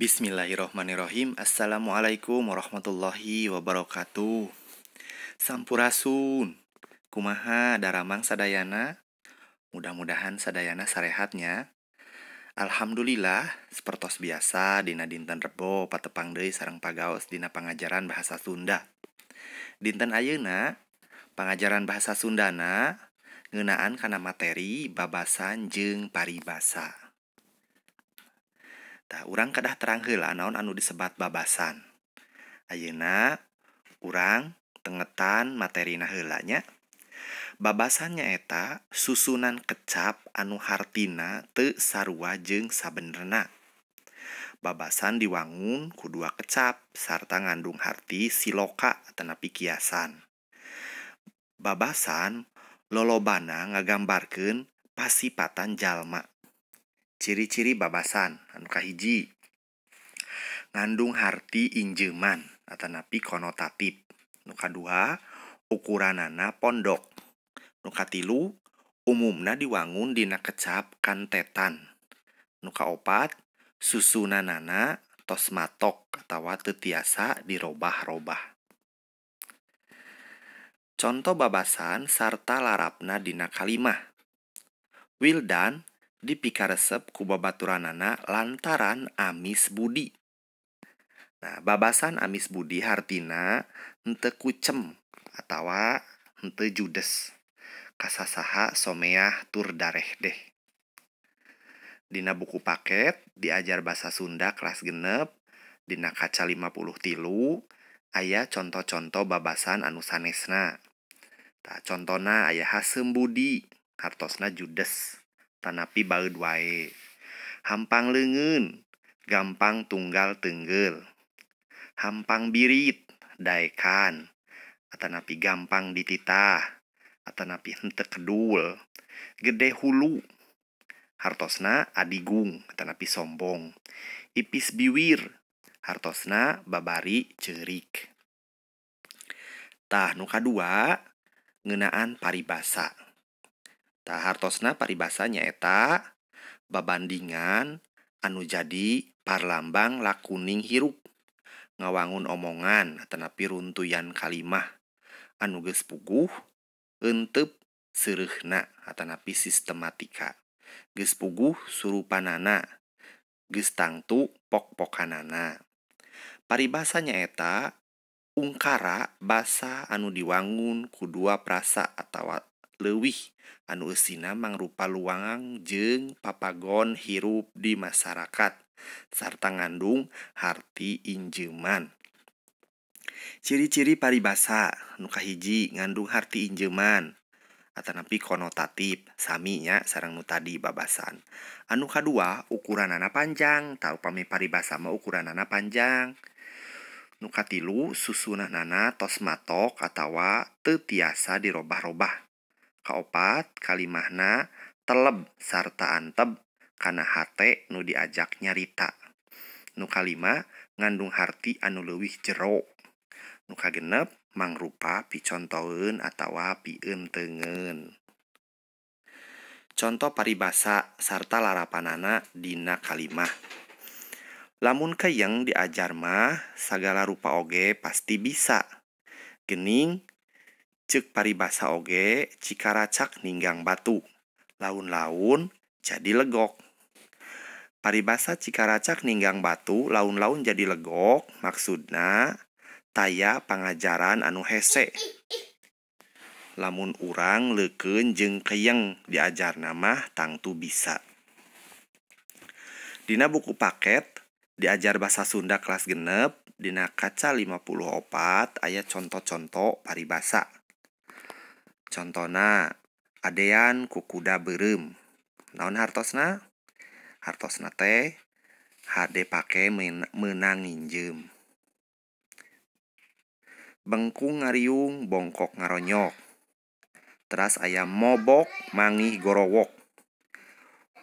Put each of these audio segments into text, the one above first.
Bismillahirrahmanirrahim. Assalamualaikum warahmatullahi wabarakatuh. Sampurasun. Kumaha daramang sadayana? Mudah-mudahan sadayana sarehatnya. Alhamdulillah, sepertos biasa dina dinten Rebo patepang deui sareng pagaos dina pangajaran bahasa Sunda. Dinten ayeuna pangajaran bahasa Sundana ngeunaan kana materi babasan jeung paribasa. Tah, urang kedah terang heula naon anu disebat babasan. Ayeuna urang tengetan materina heula nya. Babasan nyaeta susunan kecap anu hartina teu sarua jeung sabenerna. Babasan diwangun ku dua kecap sarta ngandung harti siloka atanapi kiasan. Babasan lolobana ngagambarkeun pasipatan jalma. Ciri-ciri babasan anu kahiji, ngandung harti injeuman atanapi konotatif. Nu kadua, ukuranana pondok. Nu katilu, umumna diwangun dina kecap kantetan. Nu kaopat, susunanana tos matok atawa teu tiasa dirobah-robah. Conto babasan sarta larapna dina kalimah. Wildan dipikaresep ku babaturanana lantaran amis budi. Nah, babasan amis budi hartina henteu kucem atawa henteu judes. Kasasaha someah tur darehdeh. Dina buku paket diajar bahasa Sunda kelas 6 dina kaca 53 aya conto-conto babasan anu sanesna. Tah, contona aya haseum budi hartosna judes tanapi baeud wae. Hampang leungeun gampang tunggal tenggel. Hampang birit daekan atanapi gampang dititah atanapi henteu kedul. Gede hulu hartosna adigung atanapi sombong. Ipis biwir hartosna babari ceurik. Tah, nu kadua ngeunaan paribasa. Tah, hartosna paribasa nyaeta babandingan anu jadi parlambang lakuning hirup, ngawangun omongan atanapi runtuyan kalimah anu geus puguh euteup seureuhna atanapi sistematika, geus puguh surupanana, geus tangtu pok-pokanana. Paribasa nyaeta ungkara basa anu diwangun ku dua prasa atawa leuwih anu eusina mangrupa luang jeung papagon hirup di masyarakat sarta ngandung harti injeuman. Ciri-ciri paribasa nu kahiji, ngandung harti injeuman atanapi konotatif, sami nya sareng nu tadi babasan. Anu kadua, ukuranana panjang. Tah, upami paribasa mah ukuranana panjang. Nu katilu, susunanana tos matok atawa teu tiasa dirobah-robah. Kaopat, kalimahna teleb sarta anteb kana hate nu diajak nyarita. Nu kalima, ngandung harti anu leuwih jero. Nu kagenep, mangrupa picontoeun atawa pienteungeun. Conto paribasa sarta larapanana dina kalimah. Lamun keyeng diajar mah sagala rupa oge pasti bisa. Gening ceuk paribasa oge cikaracak ninggang batu, laun-laun jadi legok. Paribasa cikaracak ninggang batu, laun-laun jadi legok, maksudna taya pangajaran anu hese. Lamun urang leukeun jeung keyeng diajarna mah tangtu bisa. Dina buku paket diajar bahasa Sunda kelas 6 dina kaca 54 aya conto-conto paribasa. Contona adean ku kuda beureum. Naon hartosna? Hartosna teh hade pake meunang nginjeum. Bengkung ngariung bongkok ngaronyok. Teras aya mobok mangih gorowok.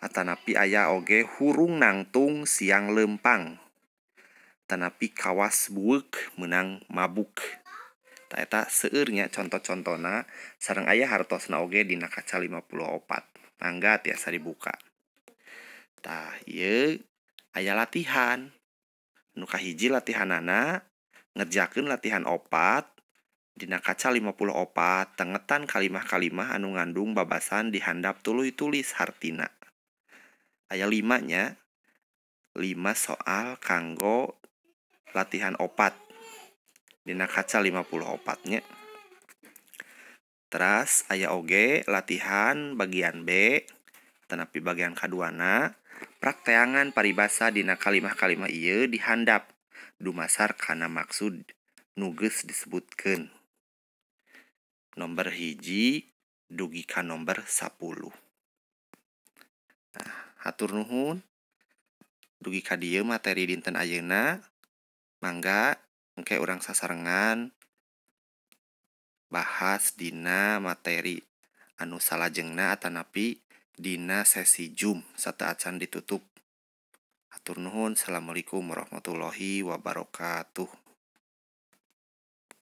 Atanapi aya oge hurung nangtung siang lempang. Atanapi kawas bueuk meunang mabuk. Tah, eta seueur nya conto-contona sareng aya hartosna oge dina kaca 54. Mangga tiasa dibuka. Tah, ieu aya latihan. Nu kahiji latihanana ngerjakeun latihan 4 dina kaca 54 tengetan kalimah-kalimah anu ngandung babasan di handap tuluy tulis hartina. Aya 5 nya, 5 soal kanggo latihan 4 dina kaca 54 nya. Teras aya oge latihan bagian B tanapi bagian kaduana prakteangan paribasa dina kalimah-kalimah ieu dihandap dumasar kana maksud nu geus disebutkeun. Nomor 1 dugi ka nomor 10. Nah, hatur nuhun dugi ka dieu materi dinten ayeuna. Mangga engke urang sasarengan bahas dina materi anu salajengna atanapi dina sesi Zoom sateuacan ditutup. Hatur nuhun. Assalamualaikum warahmatullahi wabarakatuh.